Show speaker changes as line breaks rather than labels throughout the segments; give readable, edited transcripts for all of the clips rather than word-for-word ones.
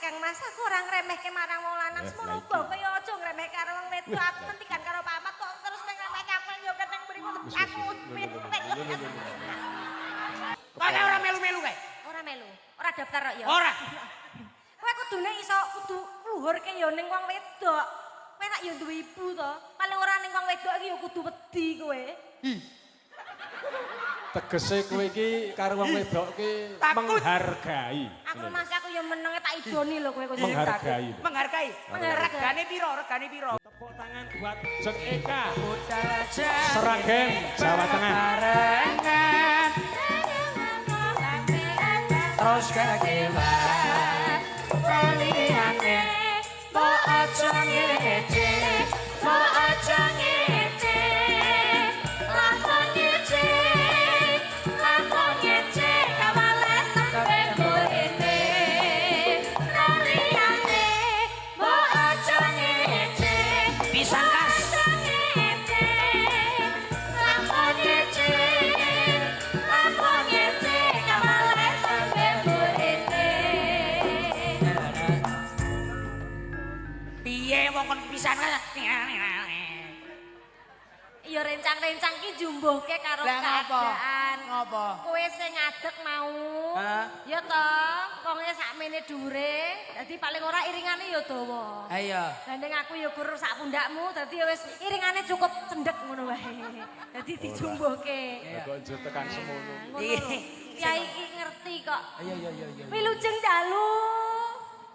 Kang Mas, aku ora ngremehke marang wong lanang. Semono uga kaya aja ngremehke karo wong wedok. Aku ngendikan karo Pak Ahmad kok terus ngremehke aku yo keteng mriku. Aku
Kok ora melu-melu kae?
Ora melu. Ora daftar kok ya.
Ora.
Kowe kudune iso kudu luhurke ya ning wong wedok. Kowe rak ya duwe ibu to. Paling ora ning wong wedok iki ya kudu wedi kowe.
Tegese kowe iki karo wong wedok ki menghargai.
Aku Mas aku ya menenge tak idoni lho kowe kok.
Menghargai.
Menghargai.
Menghargai.
Regane piro? Regane piro?
Tepuk tangan buat Jeng Eka. Sragen, Jawa Tengah.
Barengan terus kekiwan liyane mbok aja ngece, mbok aja ngece,
Lakon ngece, lakon ngece, kawale tembe mburine. Liyane mbok aja ngece,
pisan kas
aja ngece, lakon ngece, lakon ngece, kawale tembe mburine.
Piye wong kon pisan kas.
Ya rencang-rencang ki jumbuhke karo
Lah ngopo?
keadaan.
Ngopo?
Kowe sing ngadeg mau.
Hah?
Ya toh, wonge sakmene dhuwure, dadi paling ora iringane ya dawa.
Ayo.
Lah ning aku ya gur sak pundakmu, dadi ya wis iringane cukup cendhek ngono wae. Dadi dijumbuhke.
Kok njur tekan semono.
Ngono lho. Kyai iki ngerti kok.
Iya iya iya iya.
Wilujeng dalu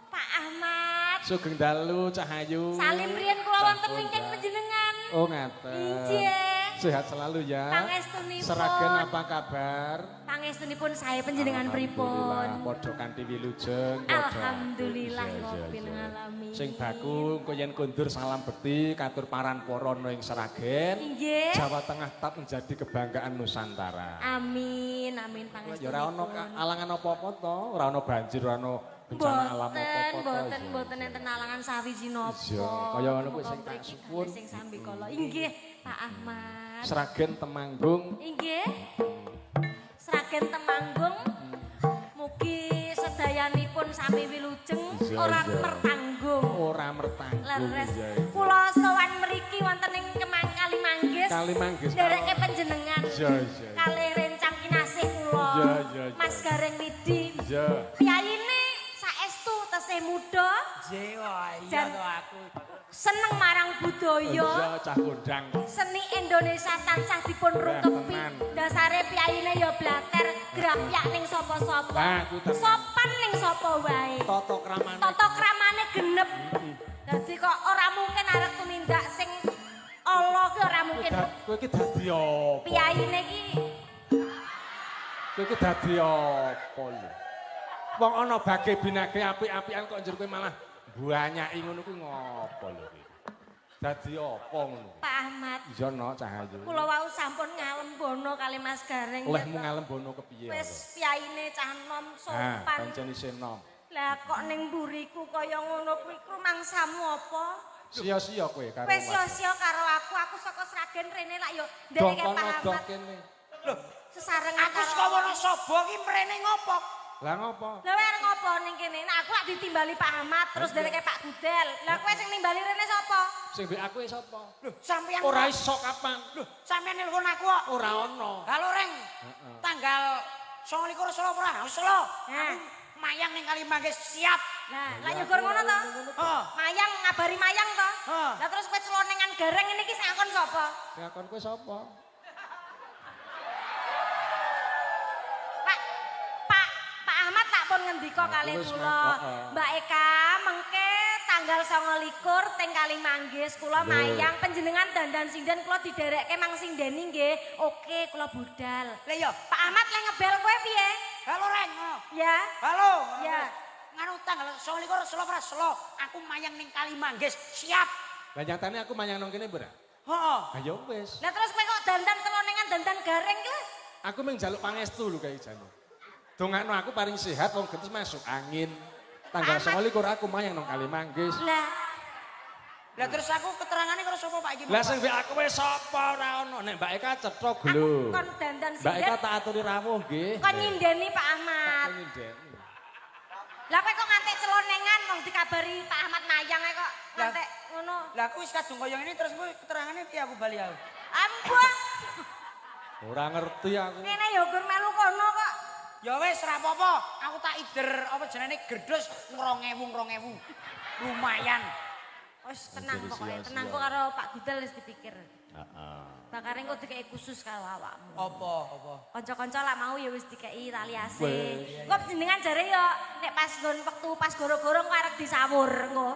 Pak Ahmad.
Sugeng dalu Cahayu.
Salim riyen kula wonten wingking panjenengan.
Oh ngaten.
Injih.
Sehat selalu ya.
Pangestunipun.
Sragen apa kabar?
Pangestunipun sae panjenengan pripun?
Padha kanthi wilujeng. Padha.
Alhamdulillah
Iya, iya,
rabbil
iya.
alamin.
Sing baku engko yen kondur salam bekti katur paran para ing Sragen.
Inggih.
Jawa Tengah tetap menjadi kebanggaan Nusantara.
Amin, amin pangestunipun.
Ya ora ono alangan apa-apa to, ora ono banjir, ora ono bencana alam apa-apa to.
Mboten,
Iya,
mboten
iya.
enten alangan sawiji napa.
Iya, kaya ngono kuwi sing tak
Mriki
suwun.
Sing sambikala. Inggih, Pak Ahmad.
Sragen Temanggung.
Inggih. Sragen Temanggung. Mugi sedayanipun sami wilujeng
Iya,
ora
iya.
mertanggung.
Ora mertanggung.
Leres.
Iya, iya.
Kula sowan mriki wonten ing Kemang Kalimanggis.
Kalimanggis.
Ndereke panjenengan.
Iya, iya.
Kalih rencang kinasih kula.
Iya, iya, iya.
Mas Gareng Widi.
Iya.
Piyayine saestu tesih muda,
Jewa iya
Jan.
to aku.
Seneng marang budaya.
Iya, cah kondang.
Seni Indonesia tansah dipun rungkepi.
Tenan.
Dasare piyayine ya blater, grapyak ning sapa-sapa.
Lah, kuwi tenan.
Sopan ning sapa wae.
Tata kramane.
Tata kramane genep. Dadi kok ora mungkin arep tumindak sing ala ki ora mungkin.
Kowe iki dadi apa?
Piyayine iki
Kowe iki dadi apa lho? Wong ana bage binage apik-apikan kok njur kowe malah mbanyaki ngono kuwi ngopo lho kowe? Dadi apa ngono?
Pak Ahmad,
Iya no Cahayu.
kula wau sampun ngalembono kali Mas Gareng.
Olehmu ngalembono kepiye?
Wis piyayine cah nom
Ha,
sopan.
pancen isih nom.
Lah kok ning mburiku kaya ngono kuwi rumangsamu apa?
Sia-sia kowe karo.
Wis sia-sia karo aku saka Sragen rene lak yo ndereke
Dongkono
Pak Ahmad
dong kene.
Sesarengan
Aku saka Wonosobo ki mrene ngopo?
Lah ngopo?
Lah kowe arep ngopo ning kene? Nek aku lak ditimbali Pak Ahmad terus ndereke Pak Gudel. Lah kowe sing nimbali rene sapa?
Sing mbek aku e sapa?
Lho, sampeyan
Ora iso kapan?
Lho, sampeyan nelpon aku kok.
Ora ono.
Halo Reng. Tanggal 29 Solo ora? Solo.
Nah.
Aku mayang ning Kalimanggis siap.
Lah, lah yo gur ngono to.
Heeh.
Mayang ngabari mayang to.
Heeh.
Lah terus kowe celonengan gareng ngene iki sing akon sapa?
Sing akon kowe sapa?
Pak Pak Pak Ahmad tak pun ngendika
Nah,
kalih
wis,
kula.
heeh.
Mbak Eka mengke tanggal 29 teng Kalimanggis kula
Lho.
mayang panjenengan dandan sinden kula diderekke mang sindeni nggih. Oke, kula budal.
Lah iya.
Pak Ahmad lek ngebel kowe piye?
Halo Reng.
Ya.
Halo.
Ya.
Nganu tanggal 29 Solo ora Solo. Aku mayang ning Kalimanggis siap.
Lah nyatane aku mayang nang kene ora?
Heeh.
Ha ya wis.
Lah terus kowe kok dandan celonengan dandan gareng ki lho?
Aku mung njaluk pangestu lho kae jane. Dongakno aku paling sehat wong gentis masuk angin. Tanggal
Ahmad.
29 aku mayang nang Kalimanggis.
Lah,
Lah terus aku keterangane karo sapa Pak iki?
Lah sing mbek aku wis sapa ora ono. Nek Mbak Eka cetha
aku
lho.
kon dandan
Mbak Eka
sinden
tak aturi rawuh nggih.
kon nyindeni Pak Ahmad.
Tak nyindeni.
Lah kowe kok ngantek celonengan wong dikabari Pak Ahmad mayang ae kok ngantek ngono.
Lah aku wis kadung kaya ngene terus kowe keterangane piye aku bali aku?
Ambuh.
Ora ngerti aku.
Kene ya gur melu kono kok.
Ya wis ora apa-apa, aku tak ider apa jenenge gerdos 2000 2000. Lumayan.
Wis tenang
Jadi
pokoknya,
sia-sia.
tenang kok karo Pak Gudel wis dipikir.
Heeh.
Bakare engko dikeki khusus karo awakmu.
Apa apa?
Kanca-kanca lak mau ya wis dikeki tali ase.
Weh.
Kok jenengan jare ya nek pas nggon wektu pas goro-goro engko arep disawur engko.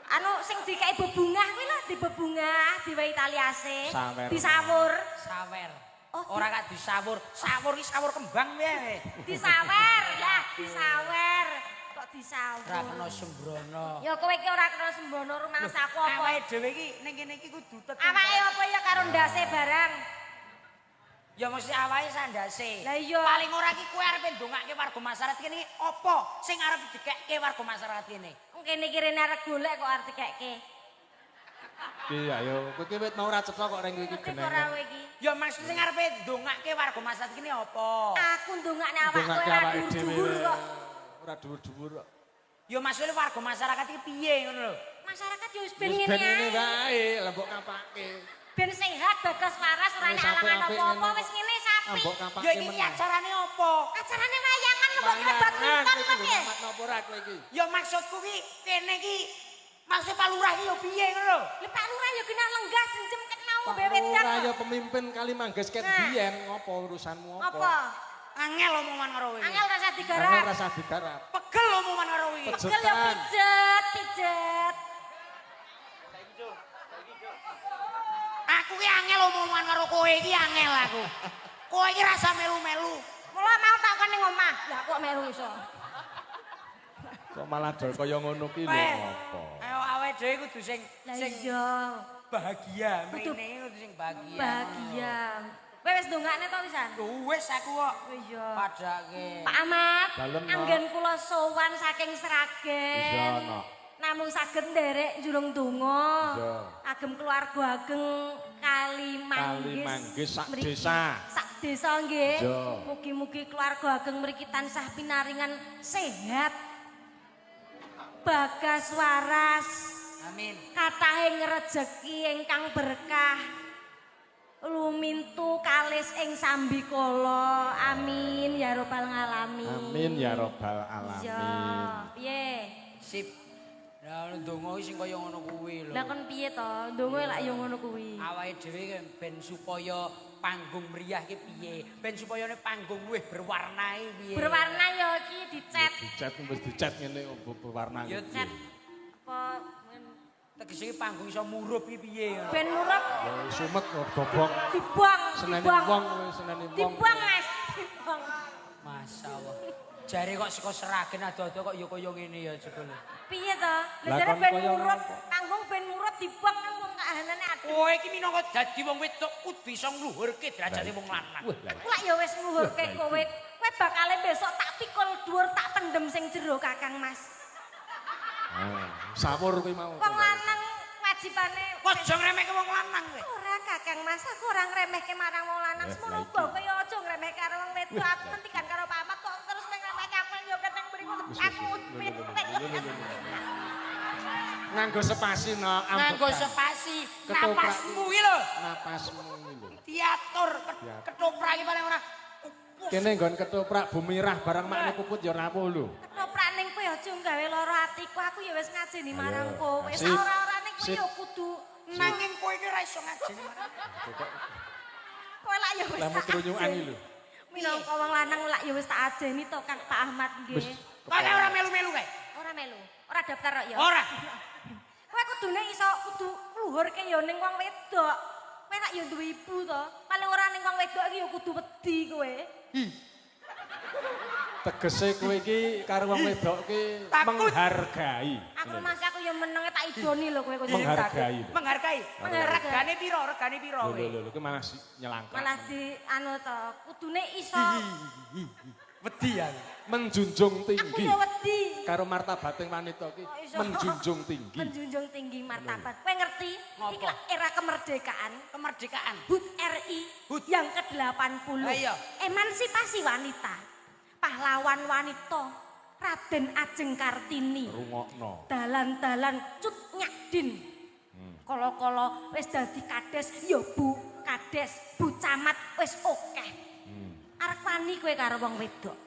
Anu sing dikeki bebungah kuwi lho, dibebungah, diwehi tali ase,
Sawer.
disawur,
Sawer.
Oh,
Ora kak disawur. Sawur iki sawur kembang piye?
disawer. Lah, disawer. Kok disawur?
Ora kena sembrono.
Ya kowe iki ora kena sembono rumangsaku apa?
Awake dhewe iki ning kene iki kudu tetep.
Awake apa ya karo ndase barang?
Ya mesti awake sandase.
Lah iya.
Paling ora iki kowe arep ndongake warga masyarakat kene iki apa sing arep dikekke warga masyarakat kene?
Wong kene iki rene arep golek kok arep dikekke.
Ki ayo, kowe ki wit mau ora cetha kok reng kowe iki
Ngerti kok ora
geneng.
kowe iki?
Ya maksud sing arepe ndongake warga masyarakat kene apa?
Aku ndongakne awakku
Ndongake
ora
awake dhewe.
dhuwur-dhuwur kok.
Ora dhuwur-dhuwur kok.
Ya maksudnya warga masyarakat iki piye ngono lho.
Masyarakat yo wis ben
Wis
ngene
ben ngene
ae.
wae, lah mbok kapake.
Ben sehat, bagas waras, ora
Wis
nek alangan
apik-apik
apa-apa
ngene.
wis ngene sapi.
Mbok kapake.
Ya iki
meneh.
acarane apa?
Acarane wayangan lho mbok kira badminton kok piye?
Mat nopo ora kowe iki?
Ya maksudku ki kene iki maksud Pak Lurah ki ya piye ngono lho.
Lha Pak Lurah yo kena lenggah jenjem ket mau
Pak
ngombe wedang.
Lurah ya pemimpin Kalimanggis ket
Nah.
biyen ngopo urusanmu apa?
Apa?
Angel omongan karo kowe. iki.
Angel rasa
Angel
digarap.
rasa digarap.
Pegel omongan karo kowe. iki.
Pegel yo
Pejetan.
pijet, pijet.
Aku ki angel omongan karo kowe iki angel aku. Kowe iki rasa melu-melu.
Mula mau tak kon ning omah. Lah kok melu iso.
Kok malah dol kaya ngono ki lho
Weh.
ngopo?
Ayo awake dhewe kudu sing
Lah
sing
iya,
bahagia.
Kudu
Mrene kudu sing bahagia.
bahagia. Kowe wis ndongakne to wisan?
Wis aku kok
Iya.
padake.
Pak Ahmad,
Dalem, Nok.
anggen kula sowan saking Sragen.
Iya, Nok.
Namung saged nderek njulung donga.
Iya.
Agem keluarga ageng Kalimanggis.
Kalimanggis sak
mriki.
desa.
Sak desa nggih.
Iya.
Mugi-mugi keluarga ageng mriki tansah pinaringan sehat. Bagas waras.
Amin.
Katahing rejeki ingkang berkah. Lumintu kalis ing sambikala. Amin ya robbal ngalamin.
Amin ya robbal
Iya,
alamin.
piye?
Sip. Lah ndonga iki sing kaya ngono kuwi lho.
Lah kon piye to? Ndonga lak yo ngono kuwi.
Awake dhewe ki ben supaya panggung meriah ki piye? Ben supaya panggung luwih berwarna iki piye?
Berwarna yo iki dicet.
Dicet wis dicet ngene berwarna
Ya,
iki.
Cet. Apa
Tegese ki panggung iso murup ki piye ngono.
ben murup
Ya sumet kok gobok.
dibuang,
Seneni
dibuang.
wong kowe seneni wong.
Dibuang Mas, dibuang.
Masyaallah. Jare kok saka Sragen ado-ado kok ya kaya ngene ya jebule.
Piye to? Lah
Lah
jare
kon
ben
kaya
murup,
ngopo?
panggung ben murup dibuang kan wong kahanane adem.
Kowe iki minangka dadi wong wedok kudu iso ngluhurke derajate wong lanang.
Wah, lah
Aku lak ya wis ngluhurke kowe. Kowe bakale besok tak pikul dhuwur tak pendem sing jero Kakang Mas.
Ah, sawur kuwi mau.
Wong lanang wajibane
Kok aja ngremehke wong lanang kowe.
Ora Kakang Mas, aku ora ngremehke marang wong lanang.
Eh,
Semono
lah iki.
uga kowe ya aja ngremehke karo wong wedok. Aku ngendikan karo Pak Ahmad kok terus ngremehke aku yo keteng mriku
Wis,
aku.
wis, wis. Lho, lho, lho, lho, lho, lho. Nganggo sepasi no,
Nganggo
ambekan.
sepasi,
Ketoprak.
napasmu iki lho
Napasmu iki lho.
diatur
Diatur.
ketoprak iki paling ora.
Kene nggon ketoprak bumirah barang makne puput ya rawuh lho.
Ketoprak ning kowe aja gawe lara atiku. Aku ya wis ngajeni marang
Ayo,
kowe.
sip.
Ora-orane kowe
Sip.
ya kudu
Nanging kowe iki ora iso ngajeni marang.
kowe lak ya wis
Lah
tak
mutrunyukan iki
ajeni.
lho.
Minangka wong lanang lak ya wis tak ajeni to Kang Pak Ahmad
Wis.
nggih.
Kok ora melu-melu kae?
Ora melu. Ora daftar kok ya.
Ora.
Kowe kudune iso kudu ngluhurke ya ning wong wedok. Kowe lak ya duwe ibu to. Paling ora ning wong wedok iki ya kudu wedi kowe.
Tegese kowe iki karo wong wedok ki
Takut.
menghargai.
Aku mas aku ya menenge tak idoni lho kowe kok.
Menghargai.
Menghargai.
Menghargai.
Regane piro? Regane piro
Lho
kowe?
lho lho, ki malah nyelangkak.
Malah di anu to, kudune iso.
Wedi ya.
Menjunjung
Aku
tinggi.
ya wedi.
Karo martabating wanita ki
Kok iso?
menjunjung tinggi.
Menjunjung tinggi martabat. Kowe ngerti?
Ngopo?
Iki lah era kemerdekaan.
Kemerdekaan.
HUT RI
HUT.
yang ke-80.
Lah iya.
Emansipasi wanita. Pahlawan wanita Raden Ajeng Kartini.
Rungokno.
Dalan-dalan Cut Nyakdin. Kala-kala wis dadi kades ya Bu Kades, Bu Camat wis akeh. Arep wani kowe karo wong wedok.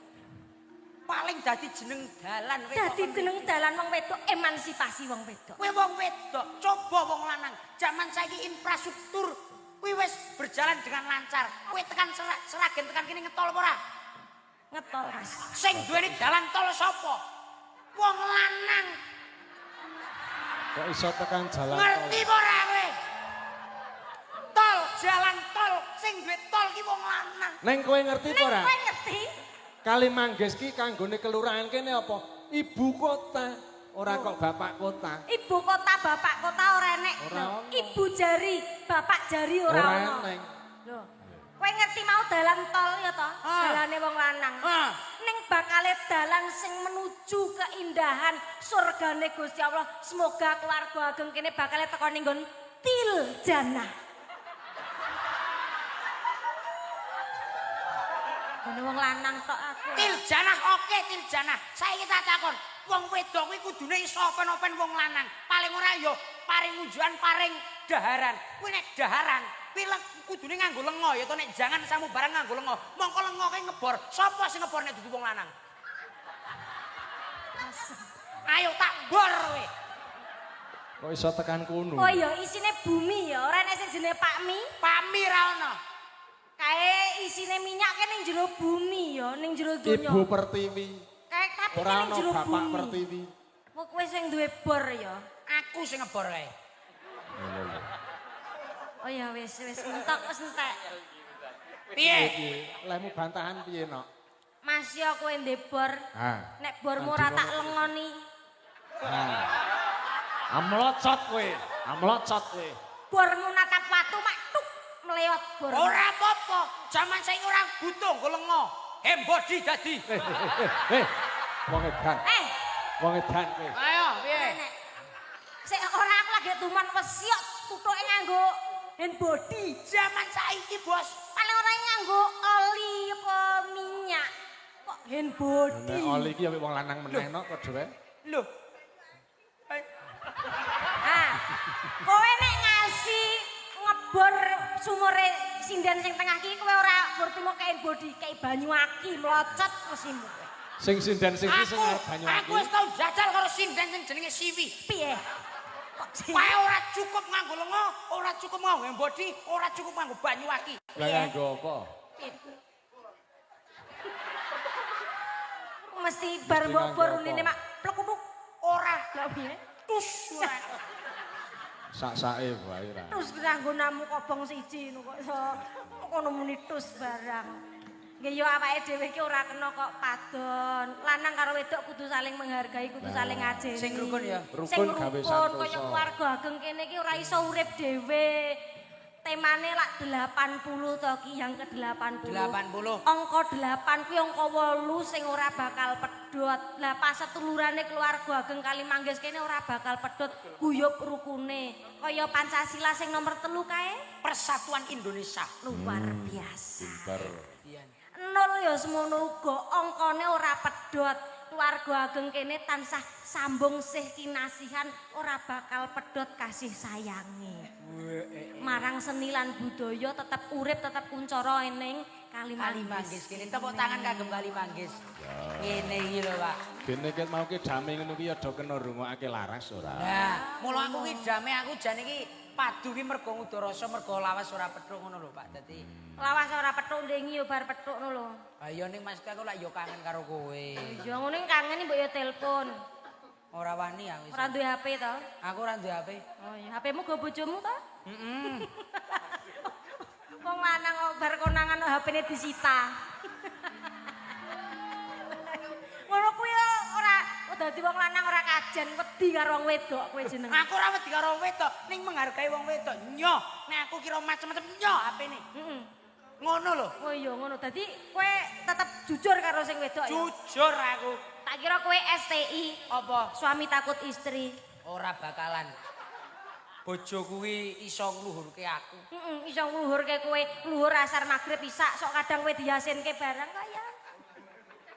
Paling dadi jeneng dalan kowe.
Dadi jeneng dalan wong wedok, emansipasi wong wedok.
Kowe wong wedok, coba wong lanang. Zaman saiki infrastruktur kuwi wis berjalan dengan lancar. Kowe tekan Sragen tekan kene ngetol apa ora?
Ngetol, Mas.
Sing duweni dalan tol sapa? Wong lanang.
Kok iso tekan jalan tol?
Ngerti apa ora kowe? Tol, jalan tol, sing duwe tol ki wong lanang.
Neng kowe ngerti apa ora?
Ning kowe ngerti?
Kalimanggis ki kanggone kelurahan kene apa? Ibu kota, ora kok bapak kota.
Ibu kota, bapak kota ora enek.
Ora ono.
Ibu jari, bapak jari ora ono.
Ora eneng.
Lho. Kowe ngerti mau dalan tol ya toh? Dalane wong lanang. Ning bakale dalan sing menuju keindahan surgane Gusti Allah. Semoga keluarga ageng kene bakale teko ning nggon Til Jannah. Ngono wong lanang tok aku.
Til Jannah oke, Til Jannah. Saiki tak takon, wong wedok kuwi kudune iso open-open wong lanang. Paling ora ya paring unjukan, paring daharan. Kuwi nek daharan, kuwi kudune nganggo lenga ya to, nek jangan samu barang nganggo lenga. Mongko lenga kuwi ngebor. Sapa sing ngebor nek dudu wong lanang? Ayo tak bor kowe.
Kok iso tekan kono?
Oh iya, isine bumi ya, ora enek sing jenenge Pak Mi.
Pak Mi ra ono.
Kae isine minyak kae ning jero bumi ya, ning jero donya.
Ibu Pertiwi.
Kae tapi
ora
ning jero
bapak
bumi.
Pertiwi.
Kok kowe sing duwe bor ya?
Aku sing ngebor kae.
Oh ya wis wis entek wis entek.
Piye?
Lehmu bantahan piye, Nok?
Mas yo kowe ndek bor.
Ha.
Nek bormu ora tak lengoni.
Ha. Amlocot kowe, amlocot kowe.
Bormu natap watu mak tuk meleot bor.
Ora apa-apa. Jaman saiki ora butuh nggo lenga. Hembodi dadi.
Wong edan. Wong edan kowe.
Ayo piye?
Sik ora aku lagi tuman wesi kok tutuke nganggo hand body.
Jaman saiki, Bos.
Paling ora nganggo oli apa minyak. Kok hand body.
Nek oli iki ya wong lanang meneh nok padha wae.
Lho.
Ah. Kowe nek ngasih ngebor sumure sinden sing tengah iki kowe ora bertemu kain body, kayak banyu aki mlocot mesimu.
Sing sinden sing iki sing arep banyu aki.
Aku wis tau jajal karo sinden sing jenenge Siwi.
Piye? Kok
Wae ora cukup nganggo lenga, ora cukup nganggo body, ora cukup nganggo banyu aki.
Lah nganggo apa?
Mesti bar mbok bor unine mak plekupuk.
Ora.
Lah piye?
Tus.
Sak-sake wae ra.
Tus nganggo namu kobong siji ngono kok iso kono muni tus barang. Nggih yo awake dhewe iki ora kena kok padon. Lanang karo wedok kudu saling menghargai, kudu saling ngajeni.
Sing rukun ya.
Rukun gawe santosa.
Kaya keluarga ageng kene iki ora iso urip dhewe. Temane lak 80 to ki yang ke-80.
80.
Angka 8 kuwi angka 8 sing ora bakal pedhot. Lah pas sedulurane keluarga ageng Kalimanggis kene ora bakal pedhot, guyub rukune. Kaya Pancasila sing nomor 3 kae,
Persatuan Indonesia.
Luar biasa.
Pinter.
Nol ya semono uga, angkane ora pedhot. Keluarga ageng kene tansah sambung sih kinasihan, ora bakal pedhot kasih sayange. Marang seni lan budaya tetep urip, tetep kuncara ning Kalimanggis.
Kene tepuk tangan kagem Kalimanggis. Ngene iki lho, Pak.
Dene ket mau ki dame ngono ki ya do kena rungokake laras ora.
Nah, mula aku ki dame aku jane iki padu ki mergo ngudarasa mergo lawas ora pethuk ngono lho, Pak. Dadi
lawas ora pethuk ndengi yo bar pethuk ngono lho.
Ha iya ning Mas aku lak yo kangen karo kowe.
Ya ngono kangen mbok yo telepon.
Ora wani aku.
Ora duwe HP to?
Aku ora duwe HP.
Oh iya, HP-mu go bojomu to?
Heeh.
Wong lanang kok bar konangan HP-ne disita. Ngono kuwi ora dadi wong lanang ora kajen wedi karo wong wedok kowe jenenge.
Aku ora wedi karo wong wedok, ning menghargai wong wedok. Nyoh, nek aku kira macem-macem nyoh HP-ne.
Heeh.
Ngono lho.
Oh iya ngono. Dadi kowe tetep jujur karo sing wedok ya?
Jujur aku.
Tak kira kowe STI.
Apa?
Suami takut istri.
Ora bakalan. Bojo kuwi iso ngluhurke aku.
Heeh, iso ngluhurke kowe, ngluhur asar magrib isak, sok kadang kowe diyasinke barang kok ya.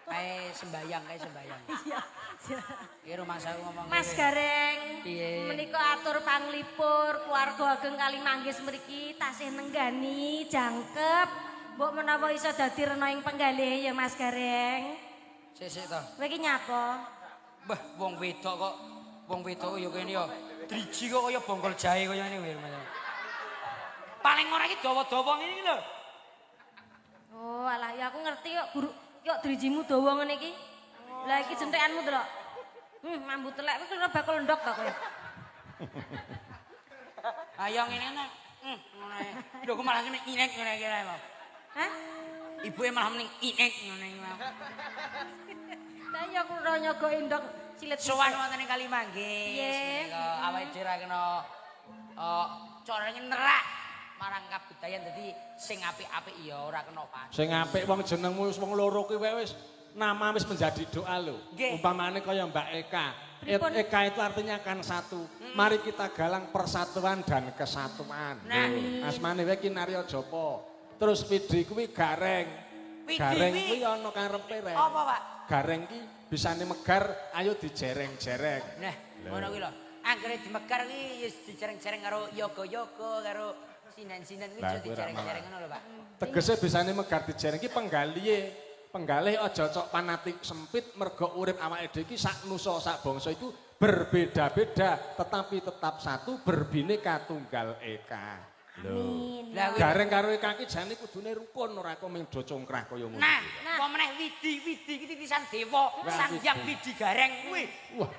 Kae sembayang, kae sembayang.
Iya.
Iki rumangsaku ngomong.
Mas Gareng, menika atur panglipur keluarga ageng Kalimanggis mriki tasih nenggani jangkep. Mbok menawa iso dadi rena ing penggalih ya Mas Gareng.
Sik-sik to.
Kowe iki nyapa?
Mbah, wong wedok kok, wong wedok ya kene ya. Driji kok kaya bonggol jahe kaya ngene kowe. Paling ora iki dawa-dawa ngene iki lho.
Oh, alah ya aku ngerti kok guru kok drijimu dawa ngene iki. Lah iki jentekanmu delok. Mambu telek kuwi kira bakul ndok ta kowe.
Ayo ngene ngene. Ngono ae. Lho kok malah ngene inek ngene iki lho.
Hah?
Ibuke malah mending inek ngene iki.
Lah ya aku ora nyogoki ndok silit.
Sowan wonten ing Kalimanggis.
Nggih.
Awake dhewe ra kena carane nerak marang kabudayan dadi sing apik-apik ya ora kena pas.
Sing apik wong jenengmu wis wong loro kuwi wae wis nama wis menjadi doa lho. Umpamane kaya Mbak Eka. Eka itu artinya kan satu. Mari kita galang persatuan dan kesatuan.
Nah,
asmane wae Kinarya Japa. Terus Widi kuwi Gareng. Gareng kuwi ana karepe reng.
Apa, Pak?
Gareng ki bisane megar, ayo dijereng-jereng.
Nah, ngono kuwi lho. Anggere dimegar kuwi ya dijereng-jereng karo yoga-yoga karo sinden-sinden kuwi dijereng-jereng ngono lho, Pak.
Tegese bisane megar dijereng ki penggalihe. Penggalih aja cok panatik sempit mergo urip awake dhewe iki sak nusa sak bangsa iku berbeda-beda tetapi tetap satu berbineka tunggal eka.
Amin.
Gareng karo Eka ki jane kudune rukun ora kok mung do congkrah kaya ngono.
Nah, apa meneh Widi, Widi iki titisan dewa, Sang Hyang Widi Gareng kuwi.
Wah.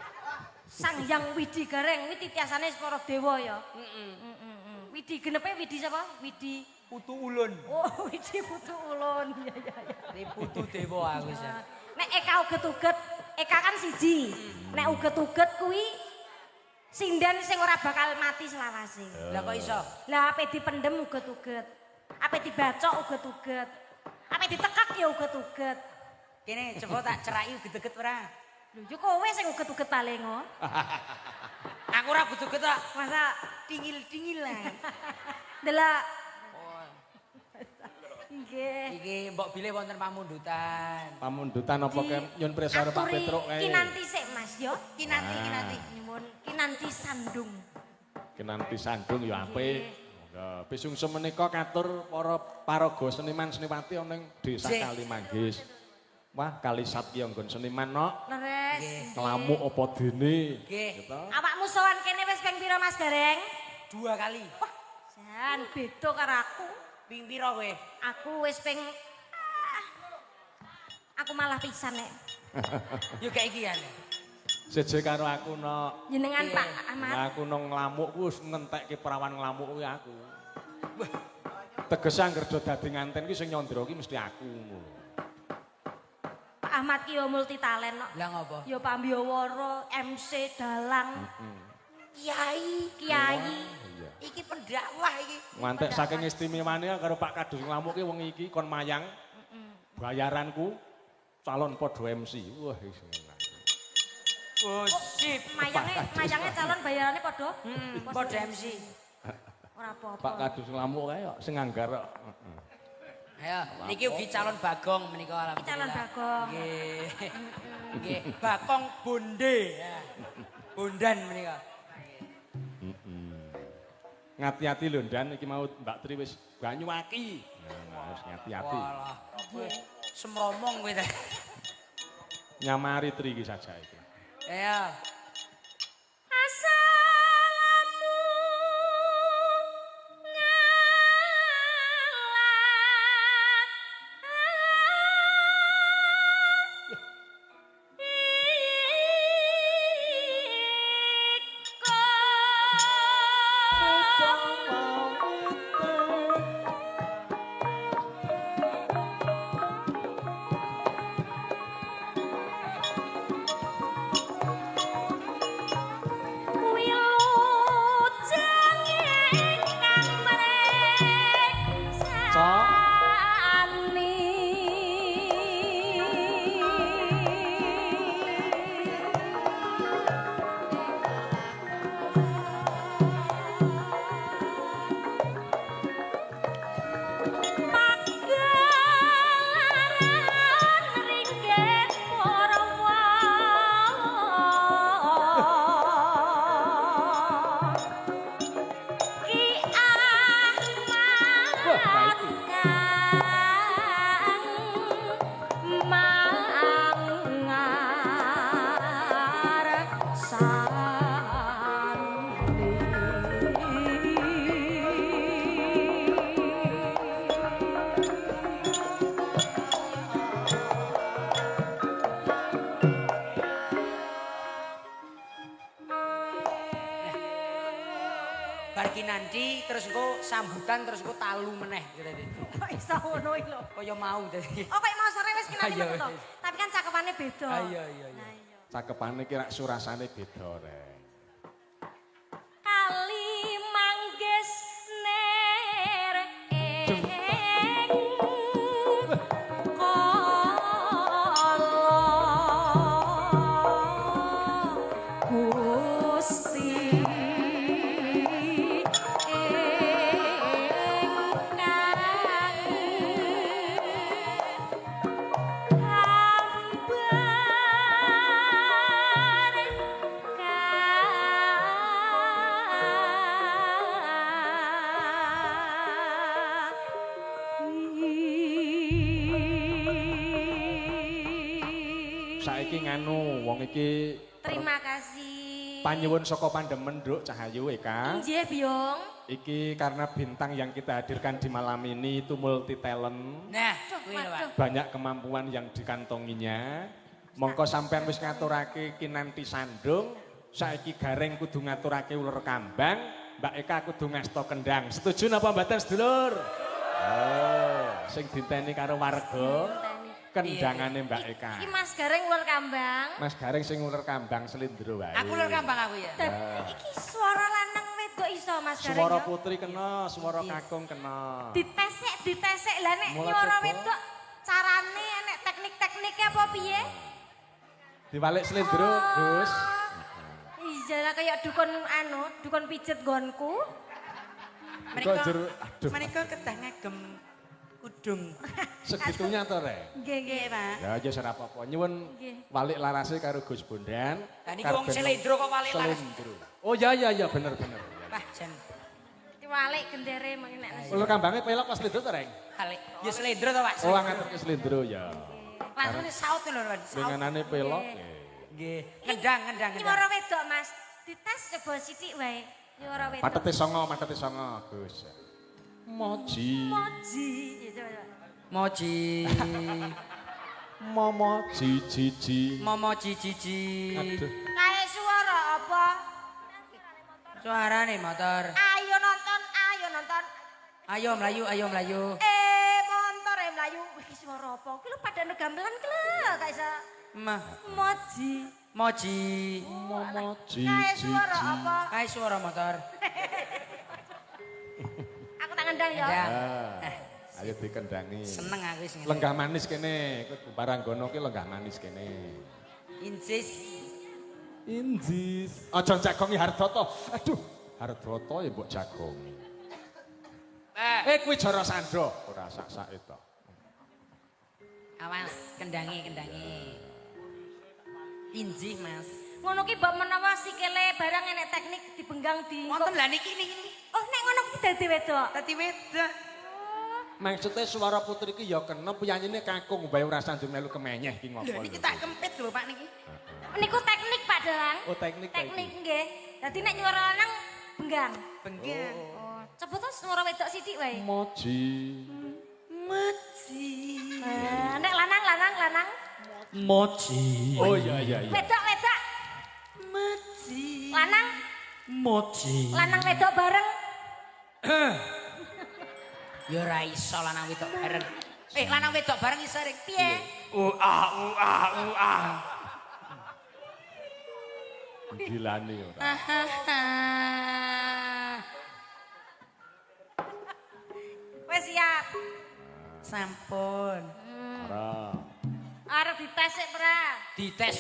Sang Hyang Widi Gareng kuwi titiasane para dewa ya.
Heeh.
Widi genepe Widi sapa? Widi
Putu Ulun.
Oh, Widi Putu Ulun. Ya ya ya.
Ini putu dewa aku jan.
Nek Eka uget-uget, Eka kan siji. Nek uget-uget kuwi sinden sing ora bakal mati selawase.
Lah kok iso?
Lah ape dipendem uget-uget. Ape dibacok uget-uget. Ape ditekek ya uget-uget.
Kene coba tak ceraki uget-uget ora?
Lho yo kowe sing uget-uget paling oh.
Aku ora uget-uget kok.
Masa
dingil-dingil lah.
Delok. Oh. Nggih.
Iki mbok bilih wonten pamundutan.
Pamundutan apa ke nyun prisa Pak Petruk kae.
Kinanti sik Mas yo.
Kinanti, kinanti.
Nyuwun kinanti sandung.
Kinanti sandung ya apik. Monggo. Pisungsem menika katur para paraga seniman seniwati ana ing Desa Kalimanggis. Wah, kalisat ki nggon seniman nok.
Leres.
Nglamuk apa dene?
Nggih.
Awakmu sowan kene wis ping pira Mas Gareng?
2 kali.
Wah, jan beda karo aku.
Ping pira kowe?
Aku wis ping aku malah pisan nek.
Yo gak iki ya.
Seje karo aku nok.
Jenengan Pak Ahmad.
Lah aku nang nglamuk ku wis ngentekke perawan nglamuk kuwi aku. Tegese angger do dadi nganten ki sing nyandra ki mesti aku ngono.
Pak Ahmad ki yo multi talent kok.
Lah ngopo?
Yo pambiyawara, MC, dalang.
Kiai,
kiai.
Iya.
Iki pendakwah iki.
Ngantek saking istimewane karo Pak Kadus nglamuk ki wong iki kon mayang. Bayaranku calon padha MC. Wah iso.
Oh, sip.
Mayange calon bayarane padha?
Padha MC.
Ora apa-apa.
Pak Kadus nglamuk kae kok sing nganggar kok.
Ayo, niki ugi calon Bagong menika alhamdulillah.
Iki calon Bagong.
Nggih. Nggih, Bagong Bonde. Bondan menika.
Ngati-ati lho Ndan, iki mau Mbak Tri wis banyuwaki. Nah, wis ngati-ati.
Walah, semromong kowe ta.
Nyamari Tri iki saja iki.
Ayo.
Assalamu
Kinanti terus engko sambutan terus engko talu meneh gitu tadi.
Kok iso ngono iki lho.
Kaya mau tadi.
Oh, kayak mau sore wis Kinanti
Ayo,
metu to.
wis.
Tapi kan cakepane beda.
Iya iya iya.
Nah, iya.
Cakepane ki rak surasane beda reng.
Kali manggis ner ing kala Gusti ingkang hambar kali.
Saiki nganu wong iki
Terima kasih.
panyuwun saka pandemen Nduk Cahayu Eka.
Injih, Biung.
Iki karena bintang yang kita hadirkan di malam ini itu multi talent.
Nah,
Duh,
kuwi lho, Pak.
waduh.
Banyak kemampuan yang dikantonginya. Mongko sampean wis ngaturake Kinanti Sandung, saiki Gareng kudu ngaturake uler kambang, Mbak Eka kudu ngasto kendang. Setuju napa mboten sedulur? Oh, sing dinteni karo warga kendangane Mbak Eka.
Iki Mas Gareng uler kambang.
Mas Gareng sing uler kambang selindro wae.
Aku lur kambang aku ya.
Dan iki suara lanang wedok iso Mas Gareng.
Suara
ya?
putri kena, suara kakung kena.
Ditesek, ditesek lah nek
Mulai
nyuara
coba.
wedok carane nek teknik-tekniknya apa piye?
Diwalik selindro, Gus.
Iya lah kayak dukun anu, dukun pijet gonku.
Kok jero aduh
Mereka kedah ngagem kudung.
segitunya to, Rek.
Nggih, nggih.
Pak.
Ya aja ora apa-apa. Nyuwun
Nggih.
walik larase karo Gus Bondan.
Lah niki wong
Karben-
selendro kok walik laras.
Selendro. Oh ya ya ya bener bener.
Wah, jan
Diwalik gendere mengene nek.
Uler kambange pelok pas selendro to, Reng?
balik. Ya selendro to, Pak.
Oh ngaturke selendro ya.
Langsung saut lho, Pak. Saut.
Lenganane pelok.
Nggih. Ngendang, ngendang,
Iki nyuara
ngendang.
wedok Mas. Dites coba sithik wae. Nyuara wedok.
Patete songo, Gus. Moji.
Moji. Ya, coba, coba.
Moji.
Momo ji ji ji.
Momo ji ji ji.
Aduh.
Kae suara apa?
Suarane motor.
Ayo nonton, ayo nonton.
Ayo mlayu, ayo mlayu.
Eh, motor e mlayu. Wih, iki suara apa? Ki lho padane gamelan ki lho, gak iso.
Ma.
Moji.
Moji.
Momo ji
Kae
ji
suara
ji.
apa?
Kae suara motor.
Aku tak ngendang ya.
Ngendang.
Ah, ayo dikendangi.
Seneng aku sing ngene.
Lenggah manis kene, kowe Baranggono ki lenggah manis kene.
Incis.
Injis. Aja jagongi Hardoto. Aduh, Hardoto ya mbok jagongi.
Eh,
Eh kuwi Jara Sandra, ora sak-sak itu.
awas kendangi, kendangi. Injih, Mas.
Ngono ki mbok menawa sikile barang enek teknik dibenggang di.
Wonten lah niki niki niki.
Oh, nek ngono ki dadi wedok.
Dadi wedok.
Maksudnya suara putri ki ya kena piyanyine kakung bae ora sanjung melu kemenyeh ki ngopo.
Lho niki tak kempit lho Pak niki.
Niku teknik Pak Dalang.
Oh, teknik ta iki?
Teknik nggih. Dadi nek nyuara lanang benggang.
Benggang.
Oh, coba to suara wedok sithik wae.
Moji.
Moji.
Eh, nek lanang lanang lanang.
Moji.
Oh iya iya iya.
Wedok wedok.
Moji.
Lanang
Moji.
lanang wedok bareng.
Ya ora iso lanang wedok bareng. Eh lanang wedok bareng iso rek.
Piye?
U a u a u a.
Gilane ora.
Wes siap.
Sampun.
Ora.
Arep dites sik, Pra.
Dites.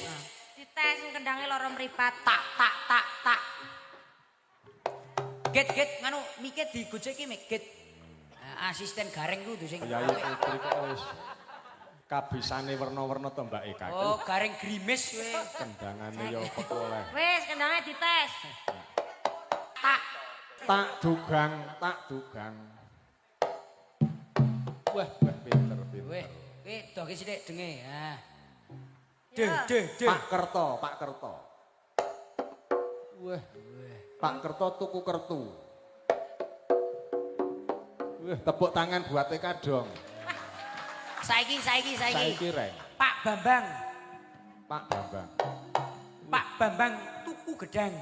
Dites kendange lara mripat.
Tak tak tak tak. Get get nganu mike digojeki mik get. Nah, asisten Gareng ku sing.
Yayi putri kok wis kabisane werna-werna to Mbak Eka.
Oh, Gareng grimis kowe.
Kendangane ya apa oleh.
Wes kendange dites.
Tak.
Tak dugang, tak dugang. Wah, wah pinter, pinter.
Weh, kowe doke sithik denge. Ha.
Ya.
De de de.
Pak Kerto, Pak Kerto. Wah. Pak Kerto tuku kertu. Wah, tepuk tangan buat Eka dong.
Saiki saiki saiki.
Saiki reng.
Pak Bambang.
Pak Bambang.
Pak Bambang tuku gedang.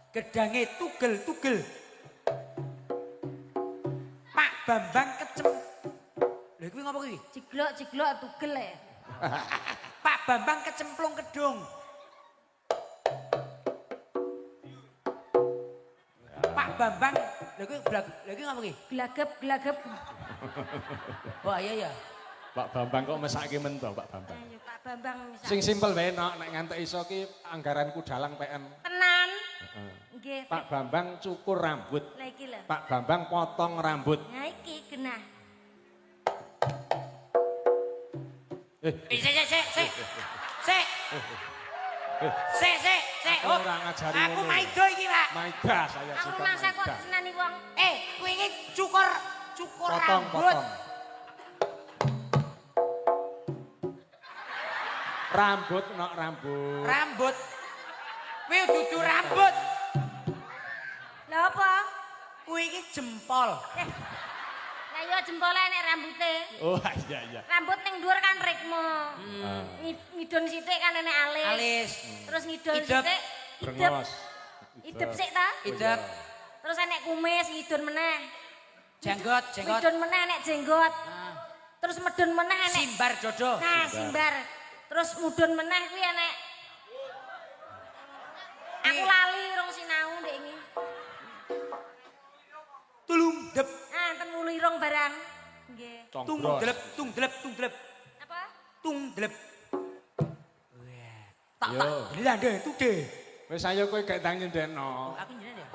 Gedange tugel-tugel. Pak Bambang kecem. Lha kuwi ngopo kuwi?
Jiglok-jiglok tugel e.
Pak Bambang kecemplung kedung. Pak Bambang, lha kuwi lha kuwi ngopo kuwi?
Glagep-glagep.
Wah iya ya.
Pak Bambang kok mesake men to, Pak Bambang.
Ayo Pak Bambang misal.
Sing simpel wae nok, nek ngantek iso ki anggaranku dalang PM.
Tenan.
Heeh.
Nggih.
Pak Bambang cukur rambut.
Lah iki lho.
Pak Bambang potong rambut.
Nah iki genah.
Sik sik sik sik. Sik. Sik sik sik.
Aku ora ngajari
Aku
ngono.
maido iki, Pak.
Maida saya
Aku
juga.
mangsa kok
maida.
senani wong.
Kuwi iki cukur cukur
Potong,
rambut.
potong. Rambut nok rambut.
Rambut. Kuwi dudu rambut.
Lah apa?
Kuwi iki jempol.
Lah yo jempole enek rambute.
Oh iya iya.
Rambut ning dhuwur kan rikmo.
Ah.
Ngidon sithik kan enek alis.
Alis.
Terus ngidon
Idep.
sithik. Idep.
Brengos.
Idep sik ta?
Idep.
Terus enek kumis ngidon meneh.
Jenggot, jenggot.
Ngidon meneh enek jenggot.
Ah.
Terus medun meneh enek.
Simbar dodo.
Nah, simbar. Terus mudun meneh kuwi enek. Aku lali rong sinau ndek iki.
Tulung dep.
Ah, enten wulu irung barang. Nggih.
Tung
Conggros.
delep, tung delep, tung delep.
Apa?
Tung delep. Wah. Tak
Yo.
tak lande tude.
Wis ayo kowe gak ndang nyendekno.
Aku nyeneni ya.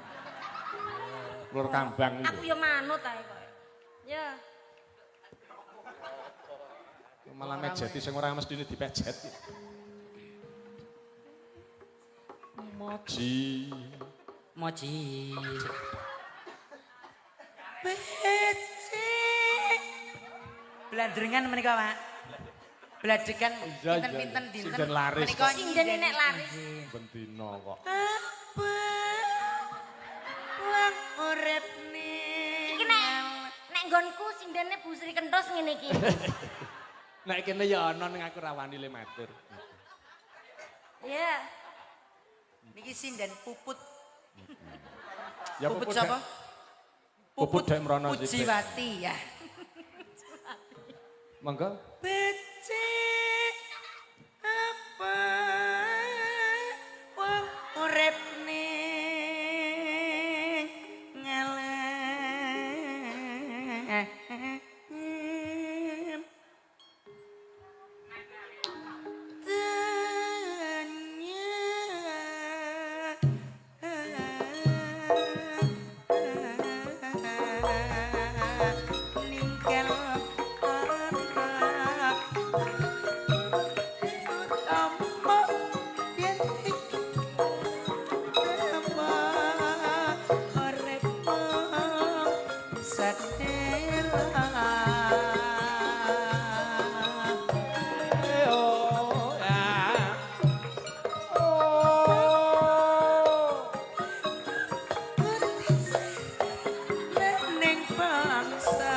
Lur kambang
Aku
iki.
ya manut ae kok. Ya.
Malah mejeti sing ora mestine dipejet. Moji.
Moji. Becik. Blandrengan menika, Pak. Bladegan
Iya, iya,
pinten-pinten
iya.
dinten.
Sinden laris
Menika
kok.
Sinden nek laris.
Bendino kok.
Apa wong urip
Iki nek nek nggonku sindene Bu Sri Kenthus ngene iki.
Nek kene ya ana ning aku ra wani le matur.
Ya.
Niki sinden puput.
Ya
Puput sapa?
Puput dek mrono sithik.
Pujiwati ya.
Monggo.
Becik apa wong urip ning ngalem ninggal anak utama yen utama urip sedela.
Oh, ya. Oh.
Ning bangsa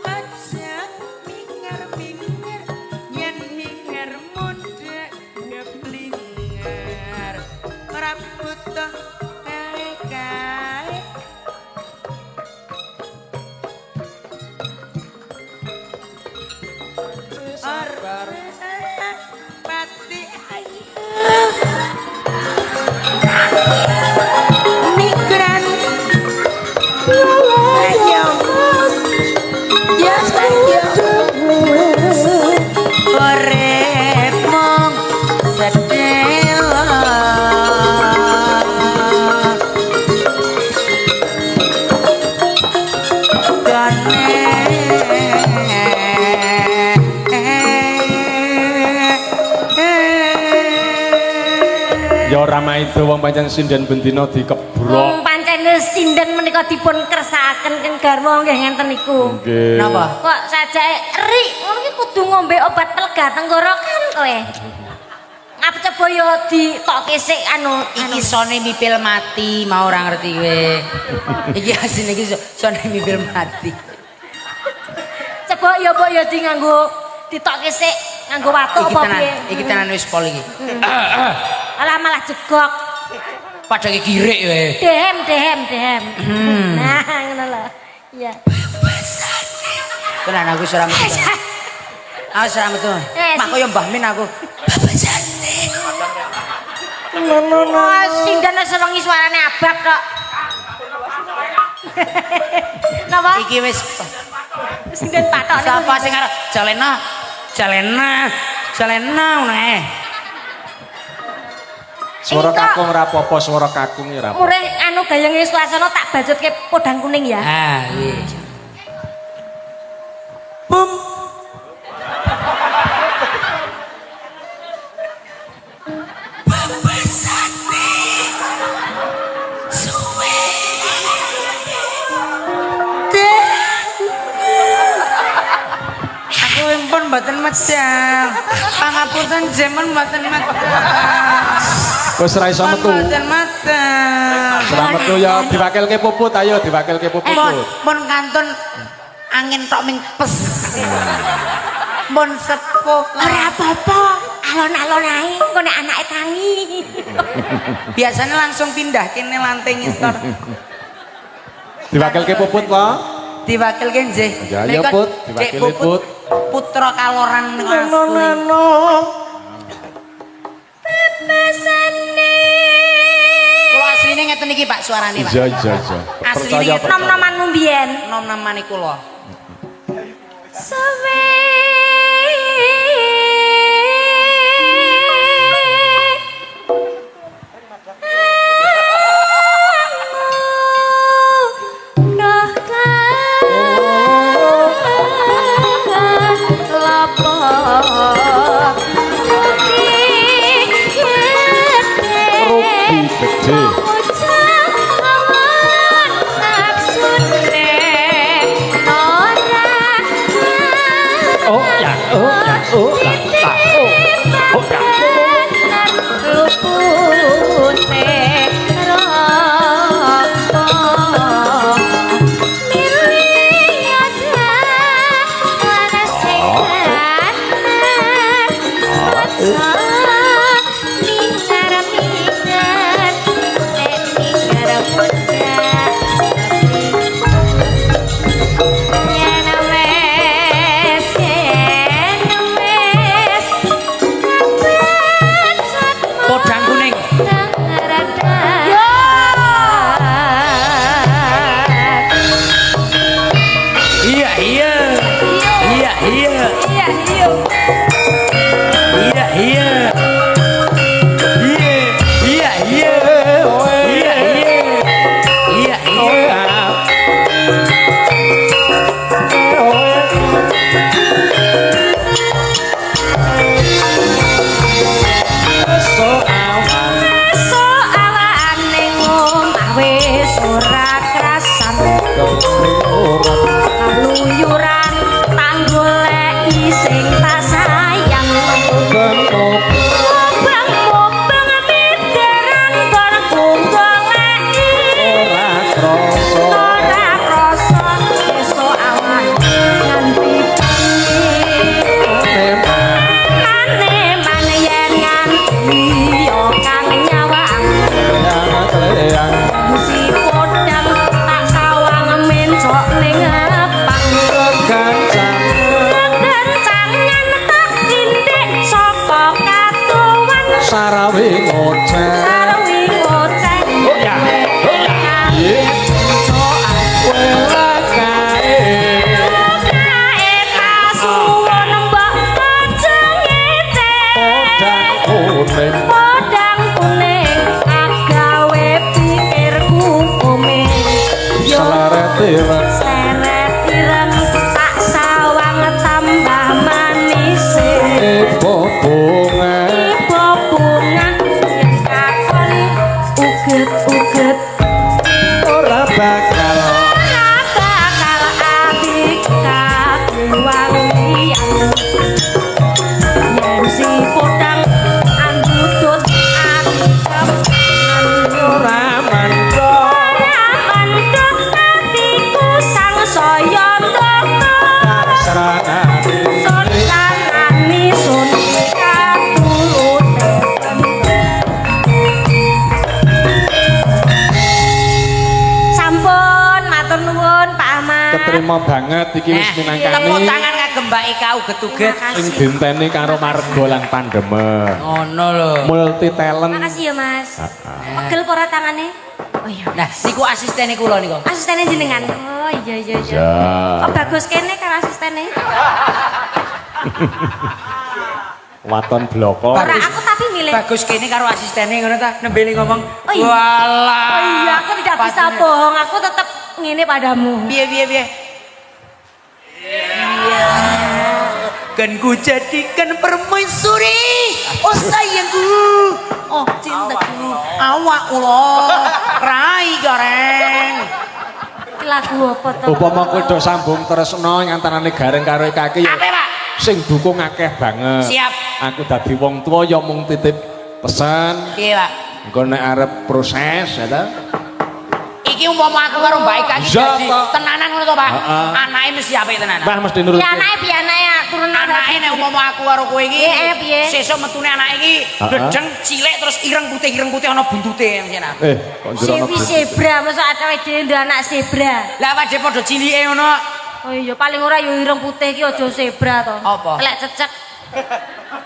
Aja mingar-mingar yen mingar mundhak ngeblinger ora butuh kae-kae.
Sabar.
Ora pati ayu migran ayo ya ayo urip mung sedela. Gane
Ya ora maido wong pancen sinden bendina dikebrok.
Wong pancen Pancene sinden menika dipun kersakaken keng garwa nggih ngenten niku.
Nggih.
Napa?
Kok sajake rik ngono ki kudu ngombe obat pelega tenggorokan kowe. Ngapa coba yo ditokke sik anu
Iki sone mipil mati mau ora ngerti kowe. Iki asine iki sone mipil mati.
Coba yo mbok yo di nganggo ditokke sik nganggo watu
Iki
apa
tenan,
piye.
iki tenan wis pol iki.
Alah malah jegok.
Padha iki girik kowe.
Dehem dehem dehem. Nah, ngono lho. Iya.
Tenan aku wis ora metu. Aku wis ora metu.
Eh,
Mak kaya Mbah Min aku.
Oh, sinden wis wengi suarane abab kok. Napa?
Iki wis
Sinden patok niku.
sapa sing arep Jalena? Jalena. Jalena ngono ae.
Swara
Iki kok-
kakung ora apa-apa, swara kakung ora apa.
Murih anu gayenge suasana tak bajutke podang kuning ya.
Ah, iya. Bum. Aku pun mboten medal. Pangapunten jemen mboten medal.
Wis ora iso metu.
Mboten medal.
Ora metu ya diwakilke Puput, ayo diwakilke Puput.
Mon, mon kantun angin tok ming pes. Mon sepuh.
Ora apa-apa, alon-alon ae engko nek anake tangi.
Biasanya langsung pindah kene lantai ngisor.
Diwakilke Puput po.
Diwakilke nggih.
Ya, ya,
Menika
Put,
Dek
diwakili, Put.
Putra kaloran niku asli.
Pepesane.
Kula asline ngeten iki Pak suarane Pak.
Iya iya iya.
Asline
Percaya percaya.
Nom-nomanmu mbiyen.
Nom-nomane kula.
Suwe.
Rugi gede. Oh ya, oh ya, oh ya, ta, oh. Oh ya.
Podang kuning. Iya, iya. Iya, iya.
Iya, iya.
Iya, iya. Iya, iya, iya. Iya, iya. Iya, iya.
Soalan ning omah wis ora krasan. Keluyuran tanggoleki sing tak sayang. Mubeng-mubeng midaran nggonku goleki. Ora krasa esuk awan nganti bengi. Mane-mane yen nganti yo kang nyawang. Si podang tak sawang mencok ning pang. Kekencangan tak tindik saka katuwan.
Sarawe ngoceh.
Sarwi ngoceh.
Oh ya, oh ya. Wela kae.
Kae kasuwun mbok aja ngece.
Podang kuning.
Podang kuning agawe pikirku kuning. Yo
Seleret ireng.
seret ireng tak sawang tambah manis.
Ibu bunga.
Ibu bunga yen kakon uget-uget.
bakal
Ora bakal ati kaguwang liyan. Yen si podang andudut ati kepengen
ora mandor
ora mandor atiku sangsaya ndoko.
Serangane
Sun lanani sun katulute. Sampun matur nuwun Pak Ahmad.
Keterima banget iki wis
Nah,
minangkani
tepuk tangan kagem Mbak Ika uget-uget.
Terima
sing
kasih.
dinteni karo marga lan pandemen.
Ngono lho.
Multi talent.
Makasih ya Mas. Pegel apa ora tangane? Oh iya.
Nah, niku asistene kula niku.
Asistennya jenengan. Oh iya iya iya.
Ya.
Oh bagus kene karo asistene.
Waton bloko.
Ora aku tapi milih.
Bagus kene karo asistene ngono ta, nembene ngomong.
Oh iya.
Walah.
Oh iya, aku tidak bisa bohong. Aku tetap ngene padamu.
Piye piye piye. Iya. Kan ku jadikan permaisuri. Oh sayangku. Oh cintaku. Awak kula. Rai goreng.
Iki lagu apa to?
Upama kowe do sambung tresno ngantarane Gareng karo Eka iki ya
Ape, Pak?
sing dukung akeh banget.
Siap.
Aku dadi wong tua ya mung titip pesan.
Piye, Pak?
Engko nek arep proses ya ta.
Iki umpama aku karo Mbak Eka iki
Iya,
dadi
Pak.
tenanan ngono to, Pak?
Heeh.
Anake mesti apik tenanan.
Mbah mesti nurut.
Piye anake piye anake turun
Anake nek umpama aku karo kowe iki,
Piye, piye?
sesuk metune anake iki
Heeh.
dedeng cilik terus ireng putih ana buntute mesti ana.
Eh, kok njero ana
Siwi zebra, masa awake dhewe ndek anak zebra.
Lah awake dhewe padha cilike ngono.
Oh iya, paling ora ya ireng putih iki aja zebra to.
Apa?
Telek cecek.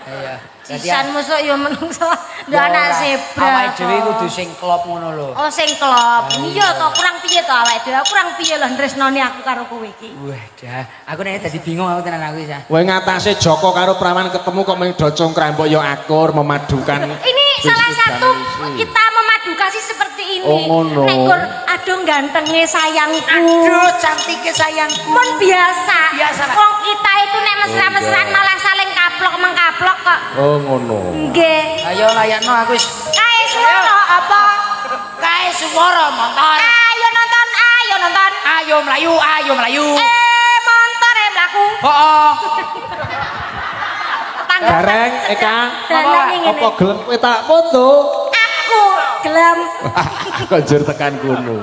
Iya.
Sisan mosok ya menungso ndek anak zebra.
Awake dhewe kudu sing klop ngono lho.
Oh sing klop. Iya to, kurang piye to awake dhewe? Kurang piye lho tresnane aku karo kowe iki.
Wah, dah. Aku nek dadi bingung aku tenan aku isa.
Kowe ngatasé Joko karo Prawan ketemu kok mung do congkrah mbok ya akur memadukan.
Ini salah
bisnis
satu
dan misi.
kita memadu kasih seperti ini.
Oh, ngono.
Nek gur aduh gantenge sayangku.
Aduh, cantike sayangku.
Pun biasa.
Biasa, Pak.
Wong kita itu nek mesra-mesraan
Oh, iya.
malah saling kaplok mengkaplok kok.
Oh ngono.
Nggih.
Ayo layakno aku wis.
Kae swara apa?
Kae swara montor.
Ayo nonton, ayo nonton.
Ayo mlayu, ayo mlayu.
Eh, montore mlaku.
Heeh.
Tanggapan
Gareng Eka,
Dalane ngene.
apa gelem kowe tak foto?
Aku gelem
Kok njur tekan kono.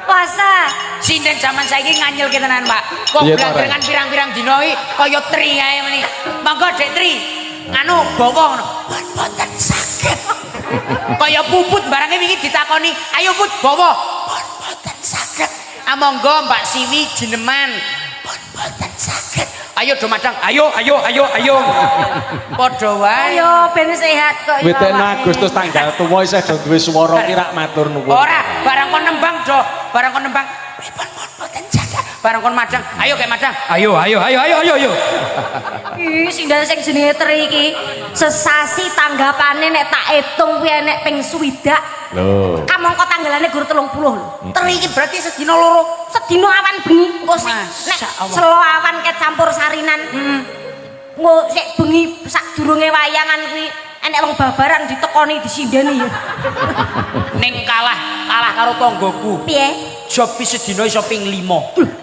puasa.
Sinden jaman saiki nganyelke tenan, Pak. Wong
Iya, ta,
blandrengan pirang-pirang dina iki kaya tri ae meni. Monggo Dek Tri. Anu bawa ngono. Mboten saged. Kaya puput barangnya wingi ditakoni, "Ayo Put, bawa." Mboten saged. Ah monggo Mbak Siwi jineman. Mboten saged. Ayo do madang. Ayo, ayo, ayo, ayo. Padha wae.
Ayo ben sehat kok ya.
Witekno
awake.
Agustus tanggal tuwa isih do duwe swara ki rak matur nuwun.
Ora, barang kon nembang do, barang kon nembang. Pripun pun mboten saged. Barang kon madang, ayo kayak madang. Ayo, ayo, ayo, ayo, ayo, ayo.
Ih, sing dari sing jenenge Tri iki sesasi tanggapane nek tak etung kuwi enek ping 60.
Lho.
Kamangka tanggalane gur 30 lho.
Tri iki berarti sedina loro.
Sedina awan bengi engko sik
Masya
nek
Allah.
selo awan kecampur sarinan. Engko sik bengi sadurunge wayangan kuwi enek wong babaran ditekoni disindeni ya.
Ning kalah, kalah karo tanggoku.
Piye?
Job sedina iso ping 5.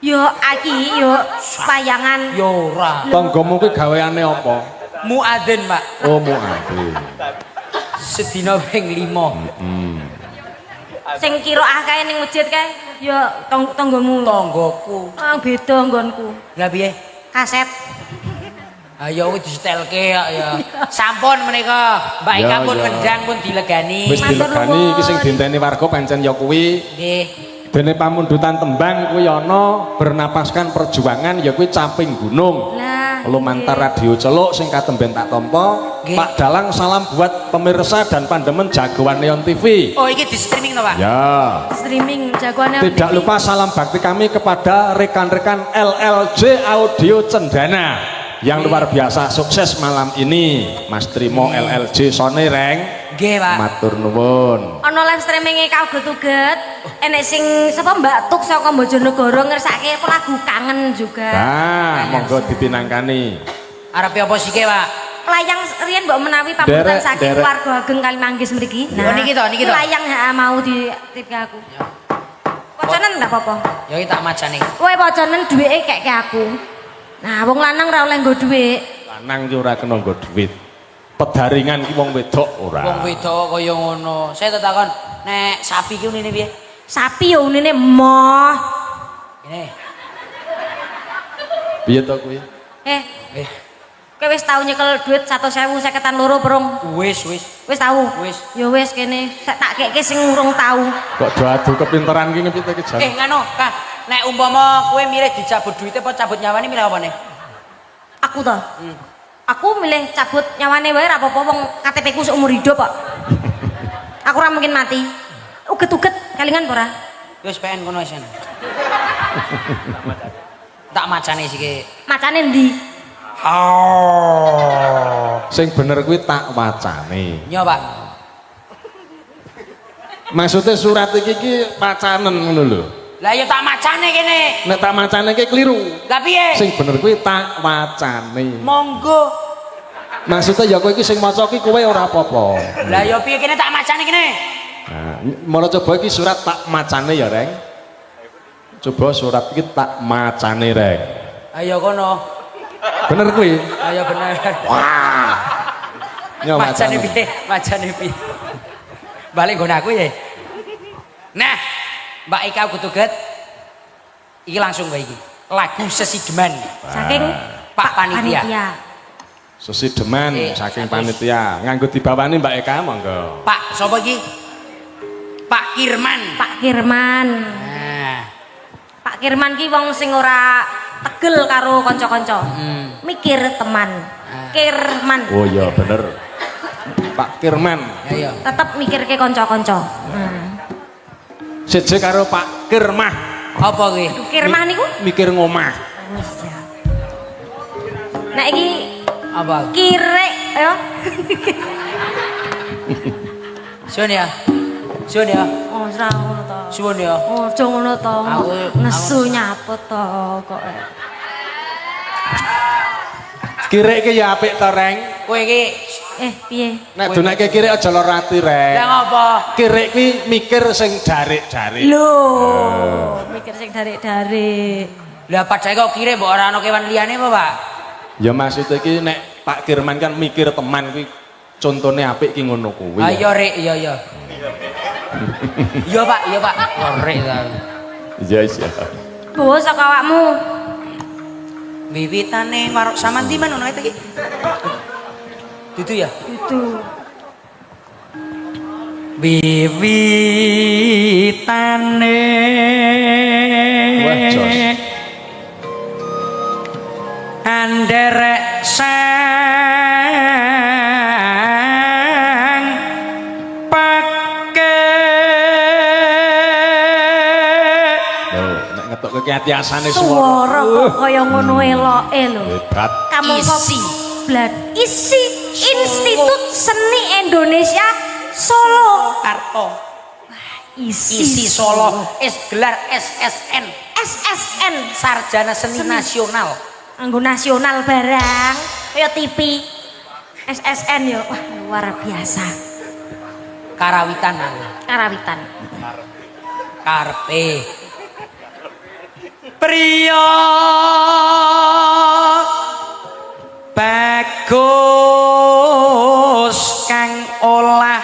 Yo aki yo wayangan.
Ya ora.
Tanggamu kuwi gaweane apa?
Muadzin, Pak.
Oh, muadzin.
Sedina ping 5.
Sing kiroah kae ning masjid kae ya tanggamu.
Tanggoku.
Ah beda nggonku.
Lah piye?
Kaset.
Ayo kuwi disetelke kok ya. Sampun menika, Mbak Eka
Ya,
pun
ya.
ngendang pun dilegani.
Wis
Matur
dilegani
nuwun.
iki sing dinteni warga pancen ya kuwi.
Nggih.
Dene pamundutan tembang kuwi ana bernapaskan perjuangan ya kuwi caping gunung.
Lah,
Lumantar radio celuk sing katemben tak tampa.
Nggih.
Pak Dalang salam buat pemirsa dan pandemen jagoan Neon TV.
Oh, iki di streaming to, Pak?
Ya.
Streaming jagoan
Tidak lupa salam bakti kami kepada rekan-rekan LLJ Audio Cendana yang luar biasa sukses malam ini. Mas Trimo LLJ Sony Reng.
Nggih, Pak.
Matur nuwun.
Ana live streaminge kauget-uget, enek sing sapa Mbak Tuk saka Bojonegoro ngersake apa lagu kangen juga.
Nah, monggo dipinangkani.
Arepe apa sike, Pak?
Layang riyen mbok menawi pamundutan
Derek,
saking
derek.
warga ageng Kalimanggis mriki.
Oh, niki to, niki to.
Layang ha mau dititipke aku. Wacanen ndak apa-apa.
Ya iki tak macane.
Kowe wacanen duwike kekke aku. Nah, wong lanang ora oleh nggo dhuwit.
Lanang ki ora kena nggo dhuwit. Pedaringan ki wong wedok ora.
Wong wedok kaya ngono. Saya takon, nek sapi ki unine piye?
Sapi ya unine moh.
Ngene.
Piye to kuwi?
Eh,
Eh,
kowe wis tau nyekel dhuwit 100.000 50 loro perung?
wis wis.
Wis tau?
Wis.
Ya wis kene, tak keke sing urung tau.
Kok do adu kepinteran ki ngepiye ki jan?
Eh nganu, Kak, nek umpama kowe milih dicabut duite apa cabut nyawane milih apa nih?
Aku to. Aku milih cabut nyawane wae ora apa-apa wong KTP ku seumur hidup kok. Aku ora mungkin mati. Uget-uget kelingan apa ora?
Wis PN kono wis. Tak macane siki.
Macane ndi?
Sing bener kuwi tak wacane.
Nyo, Pak.
Maksudnya surat iki ki wacanen ngono lho.
Lah ya tak macane kene.
Nek tak macane ki keliru.
Lah piye?
Sing bener kuwi tak wacane.
Monggo.
Maksudnya ya kowe iki sing maca ki kowe ora apa-apa.
Lah ya piye kene tak macane kene?
Nah, malah coba iki surat tak macane ya, Reng. Coba surat iki tak macane, Reng.
Ayo kono.
Bener kuwi?
Ayo bener.
Wah. Nyo
Macane
macane.
piye? Macane piye? Balik nggon aku ya. Nah, Mbak Ika Gutuget iki langsung wae iki. Lagu Sesideman
Saking
Pak Panitia.
Sesideman saking panitia. Nganggo dibawani Mbak Eka monggo.
Pak sapa iki? Pak Kirman.
Pak Kirman.
Nah,
Pak Kirman ki wong sing ora tegel karo kanca-kanca. Mikir teman. Kirman.
Oh iya bener. Pak Kirman.
Ya ya.
Tetep mikirke kanca-kanca.
Siji karo Pak Kirmah.
Apa kuwi?
Kirmah niku?
Mikir ngomah.
Oh iya. Nek iki
Apa?
kirek ya.
Suwun ya. Suwun ya.
Oh, ora ngono to.
Suwun ya.
Oh, aja ngono to. Nesu nyaput to kok.
Kirek ki ya apik to, Reng.
Kowe iki
Piye?
Nek dunake kirek aja lara ati, Reng.
lah ngopo?
Kirek kuwi mikir sing jarik-jarik.
Lho, mikir sing darik-darik.
Lah padahal kok kire mbok ora ana kewan liyane apa, Pak?
Ya maksud iki nek Pak Kirman kan mikir teman kuwi contone apik ki ngono kuwi.
Ayo rek, iya iya. Iya Pak, iya Pak. Oh, rek ta.
Iya iya.
Bawa saka awakmu.
Wiwitane warok samanti man ngono iki. Dudu ya?
Itu.
Wiwitane
Wah, jos.
Anderek sang pake.
Lho, nek ngetokke ki ati-asane
Suara kok kaya ngono eloke lho.
Hebat.
Kamangka
Isi.
Blad Isi Institut Seni Indonesia Solo.
Karto
Isi,
Isi Solo S gelar SSN
SSN
Sarjana Seni, Nasional.
Anggo nasional barang kaya TV SSN yo. Wah, luar biasa.
Karawitan aku.
Karawitan.
Karpe. Priya bagus kang olah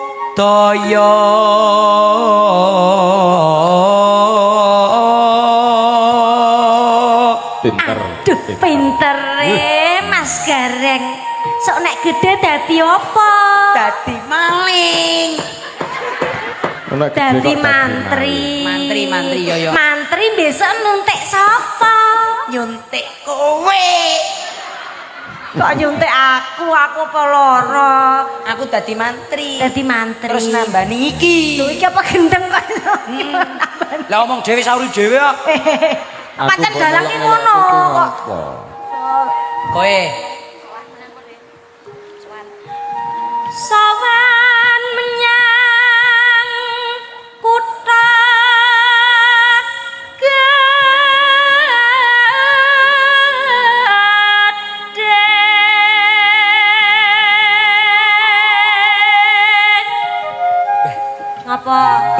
budaya.
Pinter.
Aduh, pinter Mas Gareng. Sok nek gede dadi apa?
Dadi maling.
Nek gede
Dadi
kok
mantri.
Mantri, mantri, yo, yo.
Mantri besok nuntik sapa?
Nyuntik kowe.
Kok nyuntik aku apa lara?
Aku dadi mantri.
Dadi mantri.
Terus nambani iki.
Lho iki apa gendeng kok.
Lah omong dhewe sauri dhewe kok.
Aku
Pancen
mbok
dalang ki
melok-melok
ngono
kuwi
kok.
ngopo?
Kowe
Sowan menyang kutha gedhe.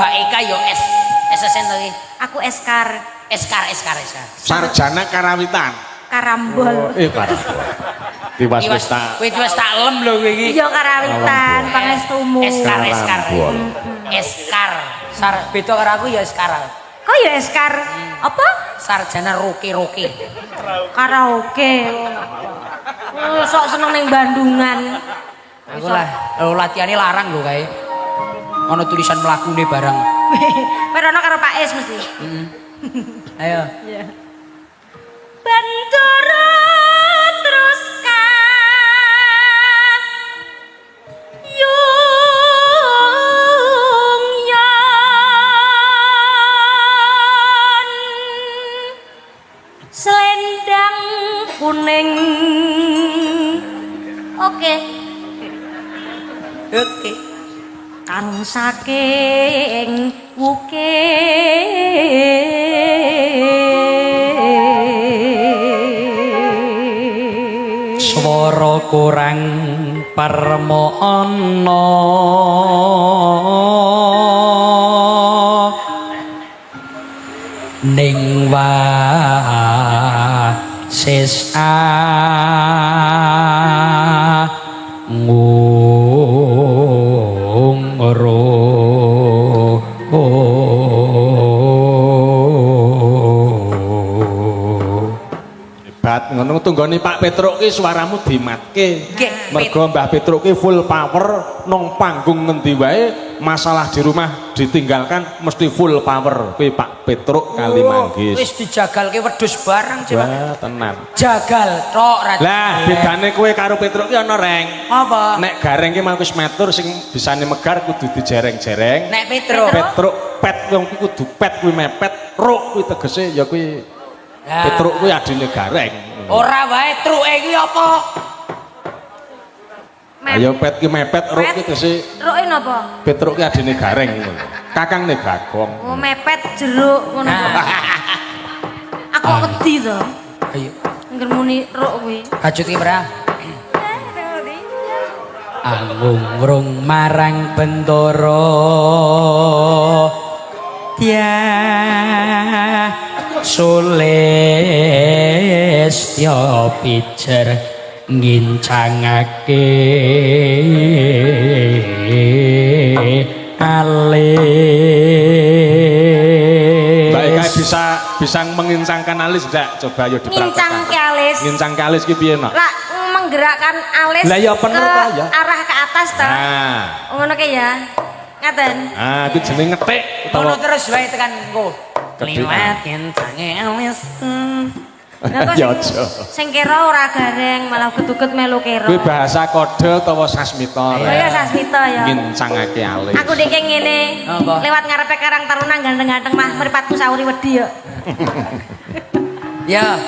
Mbak Eka yo S SSN to iki.
Aku Eskar.
Eskar Eskar Eskar.
Sarjana Karawitan.
Karambol.
Karambol. Tiwas wis tak.
Kowe wis tak lem lho kowe iki.
Iya Karawitan, pangestumu.
Eskar Eskar.
Karambol.
Eskar. Sar beda karo aku ya Eskar.
Kok ya Eskar? Apa?
Sarjana roke-roke.
Karaoke. Oh, sok seneng ning Bandungan.
Aku lah, lho latihane larang lho kae. Ana tulisan mlakune barang.
Perono karo Pak Es mesti.
Heeh. Ayo.
Iya. Bendoro terus kang yung yon selendang kuning. Oke.
Oke.
Kang saking wukir.
Swara kurang parma ana ning wasis ngro.
Hebat ngono tunggone Pak Petruk ki suaramu dimatke.
Nggih,
Mergo Mbah Petruk ki full power nang panggung ngendi wae, masalah di rumah ditinggalkan mesti full power. Kuwi Pak Petruk Kalimanggis.
Wis dijagalke wedhus barang coba.
Wah, tenan.
Jagal tok ra.
Lah, bedane kowe karo Petruk ki ana reng.
Apa?
Nek gareng ki mau wis matur sing bisane megar kudu dijereng-jereng.
Nek Petruk.
Petruk pet wong kuwi kudu pet kuwi mepet, ruk kuwi tegese ya kuwi Petruk kuwi adine gareng.
Ora wae truke kuwi apa?
Ayo pet ki mepet, ruk ki tegese
Ruke napa?
Petruk ki adine gareng ngono. Kakangne Bagong.
Oh, mepet jeruk ngono. Aku wedi to.
Ayo.
Angger muni ruk kuwi.
Kajut ki ora? Angungrung marang bendoro dyah sulistya pijer ngincangake alis.
Mbak Eka bisa mengincangkan alis ndak? Coba ayo dipraktekkan.
Ngincangke alis.
Ngincangke alis ki piye, Nok?
Lah menggerakkan alis
Lah ya bener
ke
ta, ya.
arah ke atas ta.
Nah.
Ngono ke ya. Ngaten.
Ah, itu jenenge ngetik
Ngono
utawa
terus wae tekan engko.
Kedhikan.
Liwat ngincangke alis.
Lah kok
Ya aja.
sing kira ora gareng malah geduget melu kira.
Kuwi bahasa kode utawa sasmita.
Oh iya sasmita ya.
Ngincangake alis.
Aku deke ngene.
Apa?
Lewat ngarepe Karang Taruna ganteng-ganteng mah mripatku sauri wedi yo.
Ya.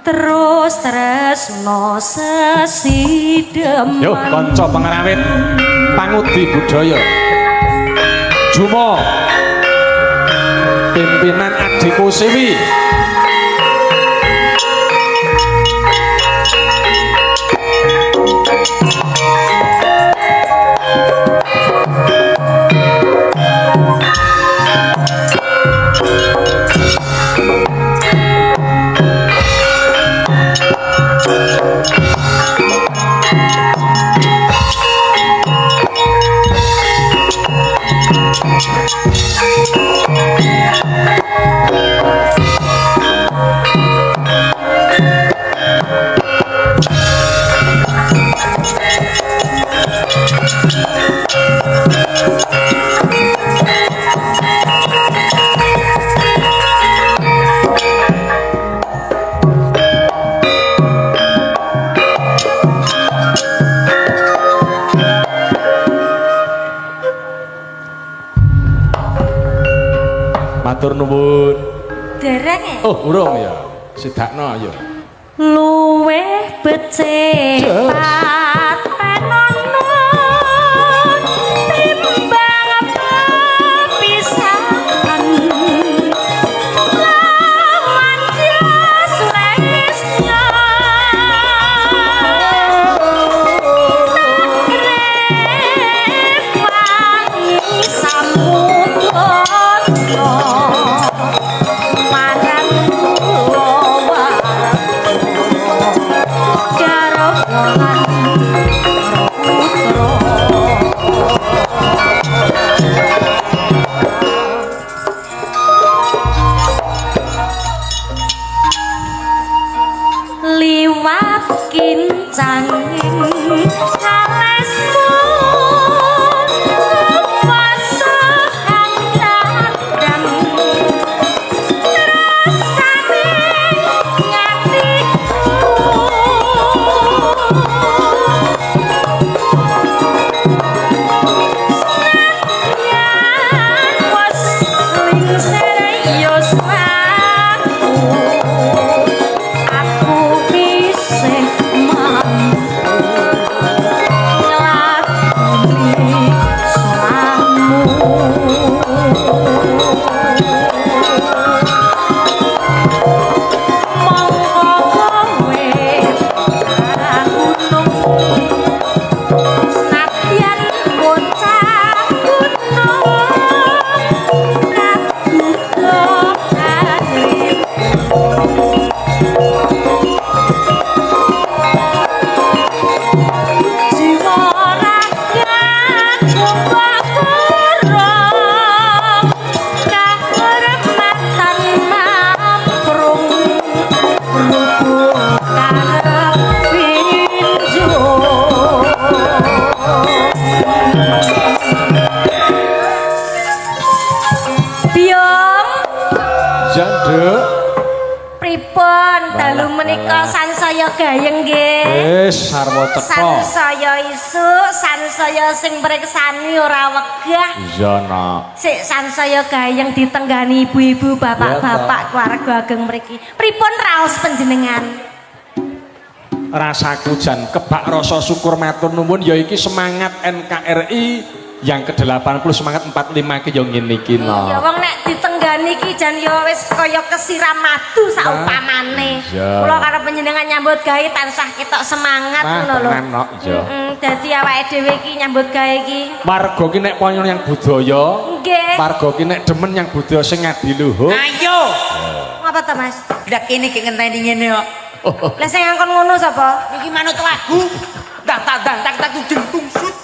Terus tresno sesideman.
Yo kanca pengrawit pangudi budaya. Jumo. Pimpinan Adhiku Siwi. Matur nuwun.
Dereng e.
Oh, urung ya. Sidakno ya.
Luweh becik patenono timbang pepisahan lawan Sulistya rewangi samudra. Putra. Liwat kincanging kalesmu kuwasa anggaran rasane ngatiku senadyan wis lingsir yuswaku aku isih mampu nglakoni salahmu. Mongko kowe gunung senadyan bocah gunung kaduga arep jiwa rakyat kurang kahormatan mamprung rubuh karep pinju. Biong
Janduk.
Pripun dalu menika sansaya gayeng nggih.
Wis sarwa cetha.
Sansaya isuk, sansaya sing mriksani ora wegah.
Iya, Nak.
Sik sansaya gayeng ditenggani ibu-ibu, bapak-bapak keluarga ageng mriki. Pripun raos panjenengan?
Rasaku jan kebak rasa syukur matur nuwun ya iki semangat NKRI yang ke-80 semangat 45 ki ya ngene iki no.
Ya wong nek ditenggani iki jan ya wis kaya kesiram madu saupamane.
Iya.
Kula karo panjenengan nyambut gawe tansah ketok semangat
Wah,
ngono lho.
tenan, Nok, iya.
Heeh, dadi awake dhewe iki nyambut gawe iki.
Warga ki nek poyo yang budaya,
Nggih.
warga ki nek demen yang budaya sing ngadiluhur.
Ayo.
Ngapa to, Mas?
Lah kene ki ngenteni ngene kok.
Lah sing ngangkon ngono sapa?
Iki manut lagu. Dang tak dang tak tak tudeng tungsut.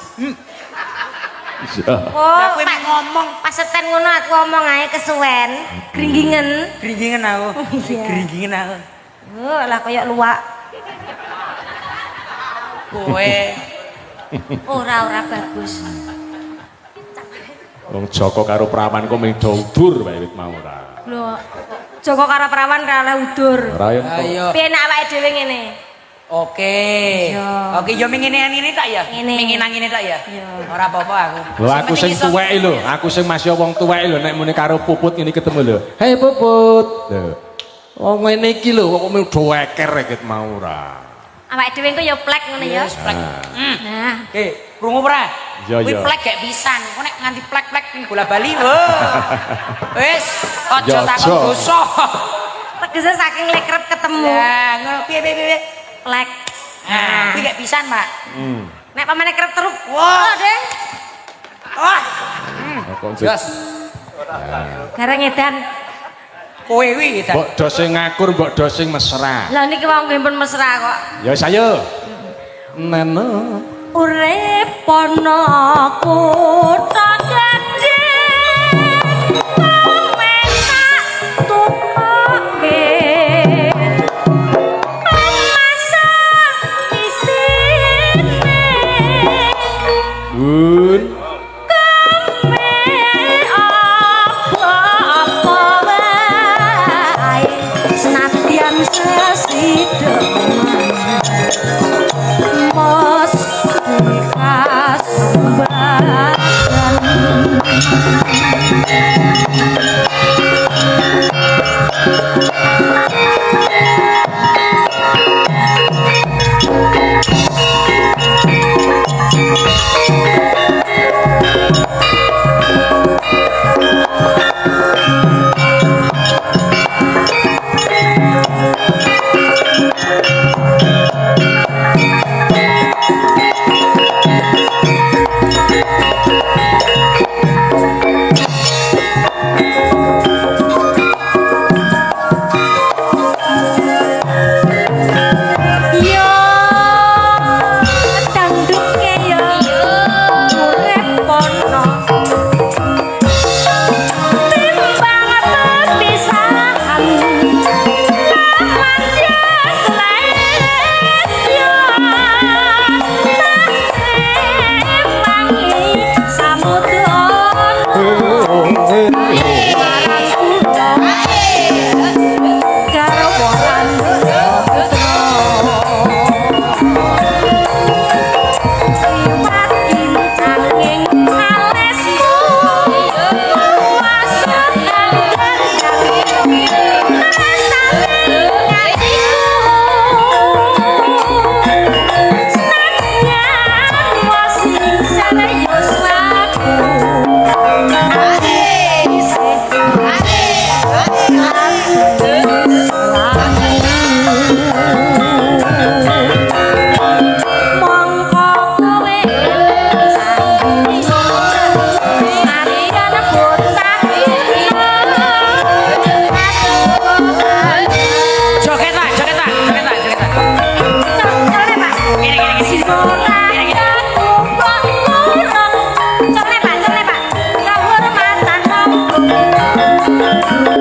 Iya.
Oh,
Lah kowe
Pak,
ngomong
pas seten ngono aku omong ae kesuwen, gringgingen.
gringgingen aku.
Iya.
Gringgingen aku.
Oh, lah kaya luwak.
Kowe
Ora ora bagus.
Wong Joko karo Prawan kok mung do udur wae wit mau ora.
Lho, Joko karo Prawan ra oleh udur.
Ora ya.
ayo.
Piye nek awake dhewe ngene?
Oke.
Iya.
Oke, yo mingine ngene tak ya?
Ngene.
Mingine ngene tak ya?
Iya.
Ora apa-apa aku.
Lho aku sing tuwek lho, aku sing masih wong tuwek lho nek muni karo Puput ngene ketemu lho. Hei Puput. Lho. Wong ngene iki lho kok mung do eker iki mau ora.
Awake dhewe engko ya plek ngono ya.
Wis plek. Hmm.
Nah,
Oke, krungu ora?
Iya,
Kuwi
iya.
plek gek pisan. Engko nek nganti plek-plek ning bola bali, wo. Wis, aja
Ya,
takon
aja.
dosa.
tegese saking lekrep ketemu.
Lah, ngono piye piye piye.
Plek.
Nah, kuwi gek pisan, Pak.
Hmm.
Nek pamane kerep terus.
Wah.
Oh, Deng.
Wah,
Kok
jos.
Gareng edan.
Kowe kuwi edan.
Mbok do sing ngakur, mbok do sing mesra.
Lah niki wong nggih pun mesra kok.
Ya wis ayo. Neno.
Urip ana kutha gedhe. Pementak tukoke. Pemasak isine.
Bun.
Apa-apa wae senadyan sesideman mesti kasumbadan.
Bro.